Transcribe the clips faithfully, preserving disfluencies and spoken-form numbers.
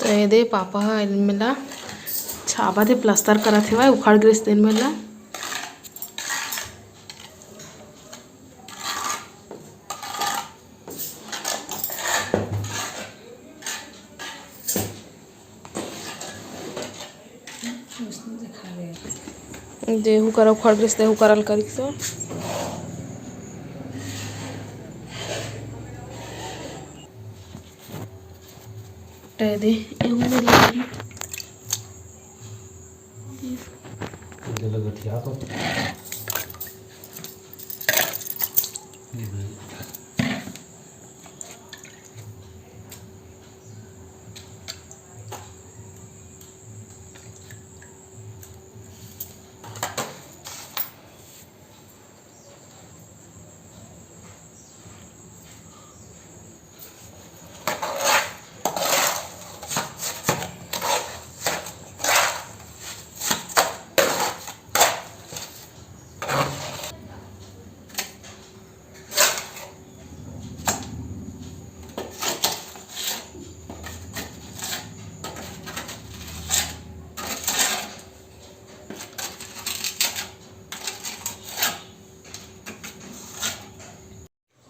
त ये दे पापा ह एमेला छाबत हे, प्लास्टर करत हेवय, उखड़ गिस तेन मेर ला। देहू करा उखड़ गिस, देहू करा ल करिस। दे दे, एहू में लगी।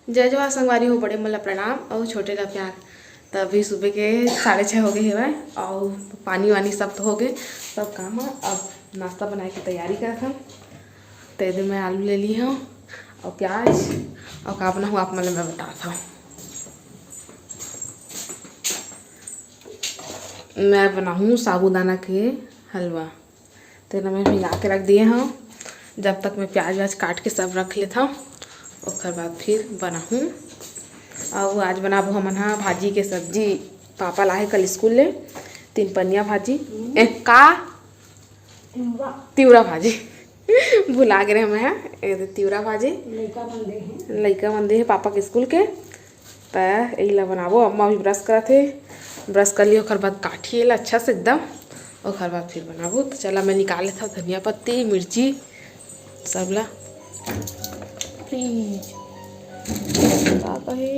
जय जोहार संगवारी हो, बड़े मन ला प्रणाम अउ छोटे ला प्यार। त अभी सुबह के साढ़े छः हो गए हेवय अउ पानी वानी सब तो हो गए, सब काम ह। अब नाश्ता बनाए के तैयारी करत हन। त एदे मैं आलू ले ली हूँ अउ प्याज अउ का बनाहूँ आप मन ला मैं बतात हूँ। मैं बनाहूँ साबूदाना के हलवा। तेला मैं भिंगा के रख दिए हूँ। जब तक मैं प्याज व्याज काट के सब रख लेथव, ओकर बाद फिर बनाहूँ। अउ आज बनाबो हमन हा भाजी के सब्जी। पापा लाहे कल स्कूल ले तीन पनिया भाजी। ए, का? तिवरा। तिवरा भाजी। भुला गे रहे मैं हा। ए, तिवरा भाजी। लइका मन दे हे। लइका मन दे हे पापा के स्कूल के। त एही ला बनाबो। अम्मा अभी ब्रश करत हे, ब्रश कर लियो, ओकर बाद काटही एला अच्छा से एकदम, ओकर बाद फिर बनाबो। त चला, मैं निकाल लेथव धनिया पत्ती, मिर्ची सब ला। प्लीज, का कहे,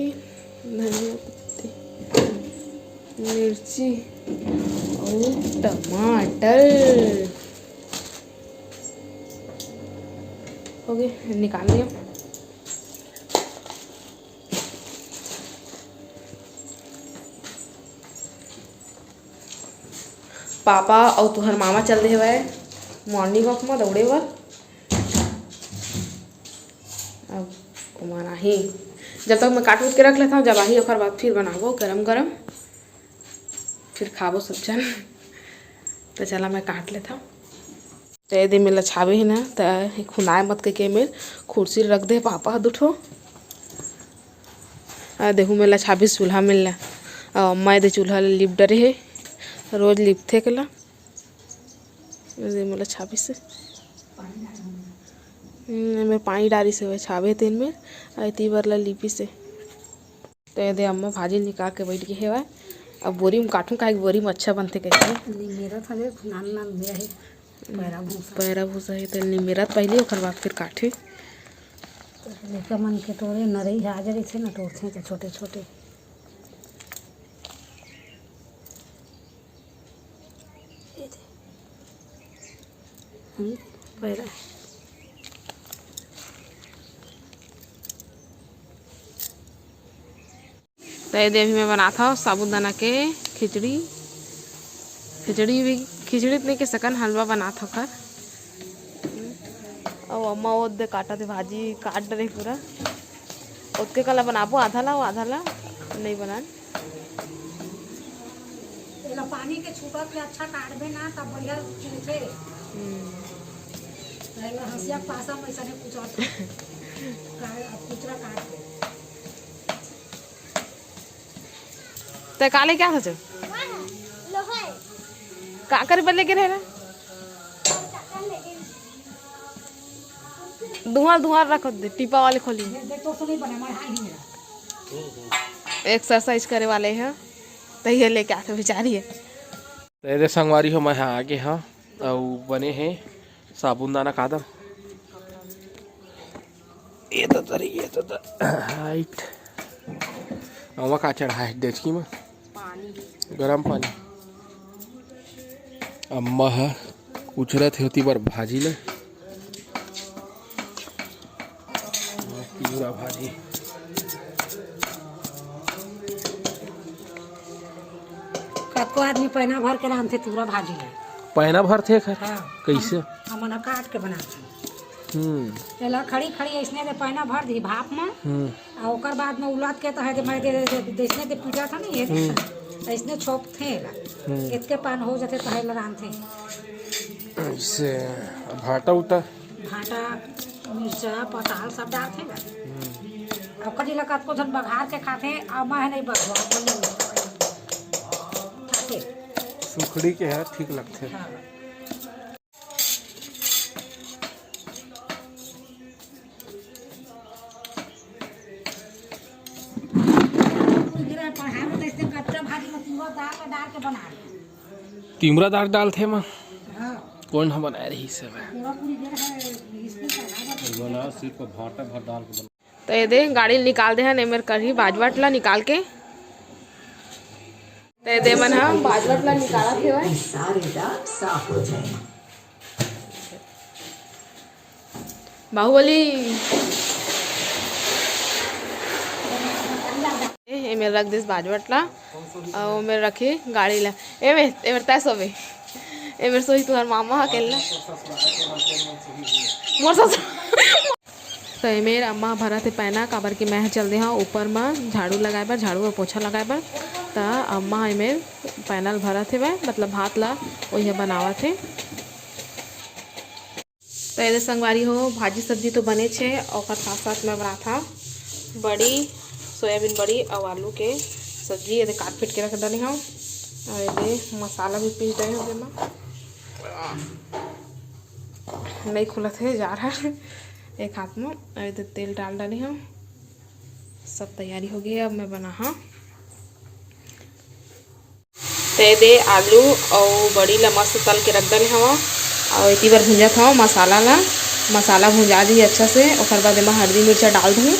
धनिया पत्ती, मिर्ची अउ टमाटर। हो गए, निकाल लियो। पापा अउ तुहर मामा चल दे हवय morning walk म दौड़े बर। अब ओमन आही, जब तक मैं काट उट के रख लेथव, जब आही ओकर बाद फिर बनाबो गरम गरम, फिर खाबो सब झन। त चला मैं काट लेथव। त एदे मेला छाबे हे ना, त खुनाए मत कहिके मेर खुरसी रख दे पापा ह दू ठो। आ देहू मेला छाबिस चूल्हा मेला। अउ अम्मा एदे चूल्हा ल लिप डरे हे, रोज लिपथे केला। एदे मेला छाबिस हे। हम्म, एमेर पानी डारिस हे, छाबे तेन मेर, आ एती बर ला लिपिस हे। त एदे अम्मा भाजी निकाल के बइठ गे हेवय। अब बोरी म काटहूँ, काहे कि बोरी म अच्छा बनथे कहिके। निमेरत हवे, नान नान हुए हे, पैरा भूसा। पैरा भूसा हे, त निमेरत पहिली, ओकर बाद फिर काटही। लइका मन के टोरे नरई हा आ जरिथे न, टोरथे त छोटे छोटे। हम्म, पैरा। त एदे अभी मैं बनात हव साबूदाना के खिचड़ी। खिचड़ी भी, खिचड़ी त नइ कहि सकन, हलवा बनात हव ओकर। अउ अम्मा ओ दे काटत हे भाजी, काट डरे पूरा। ओतके कला बनाबो, आधा ला, आधा ला नइ बनान। एला पानी के छूटत ले अच्छा काटबे ना, तब बढ़िया खिलथे। हम्म। एला हंसिया के पासा में अइसने कुचरत हे। का-, अब कुचरा काट दे। तैं का लेके आत हस? का करे बर लेके रहे ना? धुआं धुआं रख दे, टीपा वाले खोली। एक्सरसाइज करे वाले ह, त ये लेके आके बिचारी हे। त एदे संगवारी हो, मैं हा आगे हा, अउ बने हे साबूनदाना कादम। ये तो तरी, ये तो त-, हाइट। अमा का चढ़ा हे डेचकी में? पानी। गरम पानी। अम्मा ह कुचरत हे ओती बर भाजी ल। तिवरा भाजी। कतको आदमी पैना भर के रांधथे तिवरा भाजी ल। पैना भरथे एखर? हाँ। कइसे? हम, हमन ह काट के बनाथन। हम्म। एला खड़ी खड़ी अइसने दे पैना भर दिही भाप म। हम्म। अउ ओकर बाद में उलद के तहे दे, मैं दे, दे, दे, अइसने दे पीटा था नहीं, ये हम्म। अइसने छोपथे एला। हम्म। एतके पान हो जाथे तहे एला रांधथे। अइसे भाटा उटा? भाटा, मिर्चा, पताल सब डालथे ना। हम्म। अउ कदी ला कतको झन बघार के खाथे, अउ मैं नहीं बघार, मैं नहीं खाथे। सुखड़ी के है, ठीक लगथे। हाँ। तिमरा दार डालथे म। हाँ। कोन ह बनाए रहिस हे? बना सिर्फ भाटा भर डाल के बना। त ये दे गाड़ी ल निकाल दे हन, एमेर करही बाजवट ला निकाल के। त ये दे मन ह बाजवट ला निकालत हेवय। सारे दाग साफ हो जाए। बाहुबली। ए, एमेर रख देस बाजवट ला, अउ ओमेर रखी गाड़ी ला। एमे, एमेर तय सोबे, एमेर सोही तुहर मामा ह अकेल्ला। मोर ससुर। त एमेर अम्मा भरत हे पैना, काबर कि मैं ह चल दे हंव ऊपर म झाड़ू लगाए बर, झाड़ू अउ पोछा लगाए बर। त अम्मा एमेर पैना ल भरत हेवय, मतलब भात ला ओही ह बनावत हे। त एदे संगवारी हो, भाजी सब्जी तो बनेच हे, ओकर साथ साथ मैं बनात हंव बड़ी, सोयाबीन बड़ी अउ आलू के सब्जी। एदे काट पीट के रख डाले हंव, अउ एदे मसाला भी पीस डाले हंव जेमा। नइ खुलत हे जार हर एक हाथ म। अउ एदे तेल डाल डाले हंव, सब तैयारी हो गे, अब मैं बनाहूं। ते दे आलू अउ बड़ी ला मस्त तल के रख डरे हवं। अउ एती बर भूंजत हवं मसाला ला। मसाला भुंजा जही अच्छा से, ओकर बाद एमा हल्दी मिर्चा डाल दूहूं,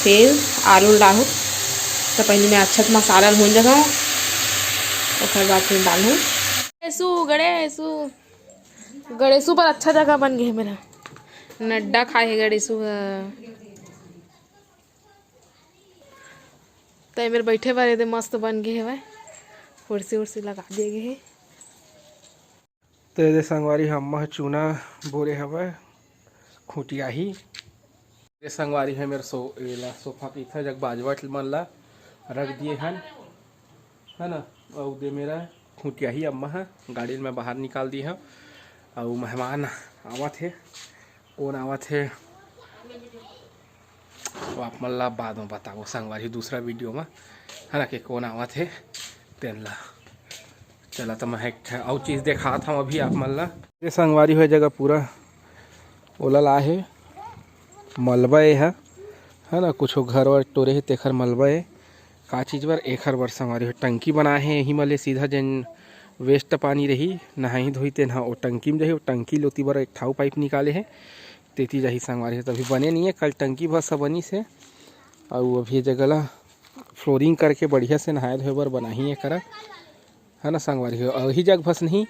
फिर आलू ला डालहूं। तो पहले मैं अच्छा से मसाला ला भूंजत हवं, ओकर बाद फिर डालहूं। एसु, गणेशु, गणेशु पर अच्छा जगह बन गे हे मेरा। नड्डा खाए हे गणेशु ह। त एमेर बइठे बर एदे मस्त बन गे हवय, कुर्सी उर्सी लगा दिए गे हे। त एदे संगवारी हो, अम्मा ह चूना बोरे हवय, खूंटियाही। ए संगवारी हो, एमेर सो-, एला सोफा कहिथे, जग बाजवट मन ला रख दिए हन, है ना। अउ दे मेरा खूंटियाही अम्मा ह, गाड़ी ल मैं बाहर निकाल दिए हव। अउ मेहमान आवत हे, कोन आवत हे, वो आप मन ला बाद में बताबो संगवारी, दूसरा वीडियो में, है ना, के कोन आवत हे तेन ला। चला, तो मैं एक ठा अउ चीज देखात हूँ अभी आप मन ला। ये संगवारी हो, जगह पूरा ओला ला हे, मलबा ए ह, है ना, कुछ घर वर टोरे हे, तेखर मलबा ए। का चीज बर? एखर बर संगवारी हो, टंकी बनाए हे, यही म ले सीधा जेन वेस्ट पानी रही, नहाई धोई, तेन ह ओ टंकी म जाही। ओ टंकी लोती बर एक ठाऊ पाइप निकाले हे, तेती जाही संगवारी हो। तभी बने नहीं है, कल टंकी भर सब बनी से, अउ अभी ये जगह ला फ्लोरिंग करके बढ़िया से नहाए धोए बर बनाही एकरा, है ना संगवारी हो। अउ ही जग भस नहीं,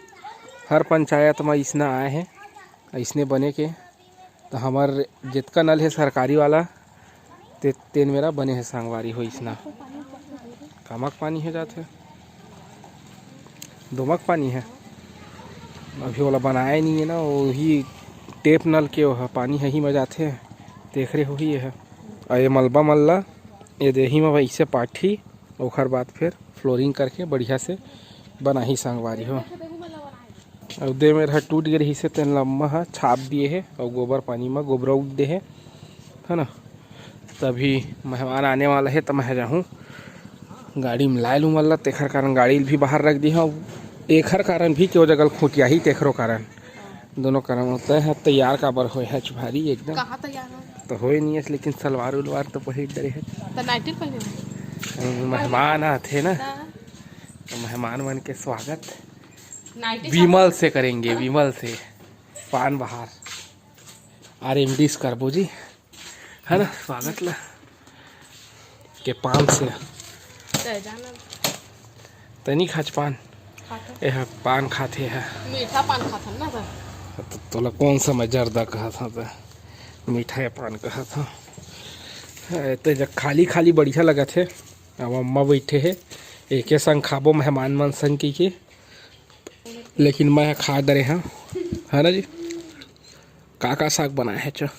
हर पंचायत म इसना आए हे, इसने बने के। त हमर जेतका नल हे सरकारी वाला, ते, तेन मेरा बने हे संगवारी हो इसना। कमक पानी हो जात हे, दोमक पानी हे। अभी ओला बनाए नहीं है ना, वही टेप नल के ओह पानी ह ही म जाथे, तेखरे होही ये ह। अउ ये मलबा मल्ला, ये देही म वैसे पाठी, ओखर बाद फिर फ्लोरिंग करके बढ़िया से बनाही संगवारी हो। अउ दे मेर ह टूट गे रहिस हे, तेन ल अम्मा ह छाप दिए हे अउ गोबर पानी म गोबरा उठ दे हे, है ना। तभी मेहमान आने वाला हे, त मैं जाहूँ गाड़ी म लाए लूँ मल्ला, तेखर कारण गाड़ी ल भी बाहर रख दिए हव। एखर कारण भी के ओ जगह ल खूंटियाही, तेखरो कारण, दोनों कारण होता है। तैयार काबर होए हच भारी एकदम? कहाँ तैयार हो? तो होए नहीं है, लेकिन सलवार उलवार तो पहिर डरे है। तो नाइटी पहिरे हो? मेहमान आथे ना, हाँ। तो मेहमान मन के स्वागत नाइटी विमल से करेंगे, विमल से। पान बहार आर एम डी से करबो जी, है ना, स्वागत ला के पान से। तय जाना। तय नहीं खाच पान। एहा पान खाथे, एहा। मीठा पान खाथन ना त। त तोला कौन सा मैं जर्दा कहत हंव, त मीठा पान कहत हंव। ए, ते जग खाली खाली बढ़िया लगत हे। अब अम्मा बइठे हे, एके संग खाबो मेहमान मन संग कहिके। लेकिन मैं खा डरे हंव, है ना जी? का का साग बनाए हे च?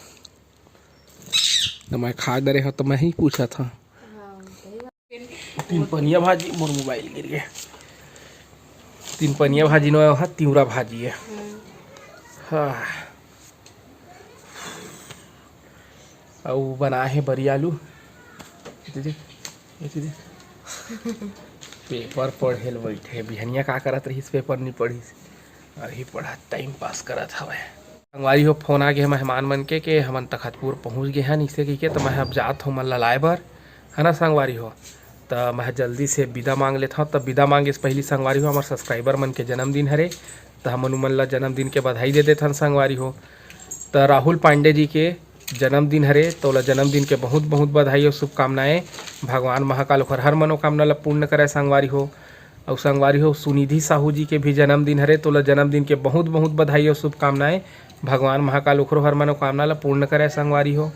त मैं खा डरे हंव, त मैं ही पूछत हंव। तीन पनिया भाजी, मोर मोबाइल गिर गे। तीन पनिया भाजी नोहे, ओहा तिवरा भाजी हे। हाँ। अउ बनाए हे बरी आलू। एती देख, एती देख। पेपर पढ़े ल बइठे। बिहनिया का करत रहिस, पेपर नी पढ़िस। अभी पढ़त, टाइम पास करत हवय। संगवारी हो, फोन आ गे हे मेहमान मन के, के हमन तखतपुर पहुंच गे हन, इसे कहिके, त मैं अब जात हंव मन ला लाए बर, है ना संगवारी हो। त मैं जल्दी से विदा मांग लेथंव। त विदा मांगे से पहिली संगवारी हो, हमर सब्सक्राइबर मन के जन्मदिन हरे, त हमन उमन ला जन्मदिन के बधाई दे देथन संगवारी हो। त राहुल पांडे जी के जन्मदिन हरे, त ओला जन्मदिन के बहुत बहुत बधाई अउ शुभकामनाएं। भगवान महाकाल ओखर हर मनोकामना ला पूर्ण करय संगवारी हो। अउ संगवारी हो, सुनिधि साहू जी के भी जन्मदिन हरे, त ओला जन्मदिन के बहुत बहुत बधाई अउ शुभकामनाएं। भगवान महाकाल ओखरो हर मनोकामना ला पूर्ण करय संगवारी हो।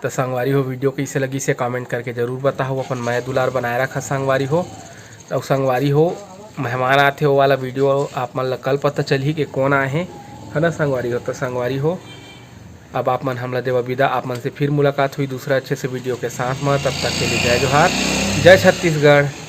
त संगवारी हो, वीडियो कइसे लगिस हे कमेंट करके जरूर बताहू। अपन मया दुलार बनाए रखा संगवारी हो। अउ संगवारी हो, मेहमान आथे, वो वाला वीडियो आप मन ला कल पता चलही के कौन आए हे, है ना संगवारी हो। त संगवारी हो, अब आप मन हमला देवा विदा। आप मन से फिर मुलाकात होही दूसरा अच्छे से वीडियो के साथ में। तब तक के लिए जय जोहार, जय छत्तीसगढ़।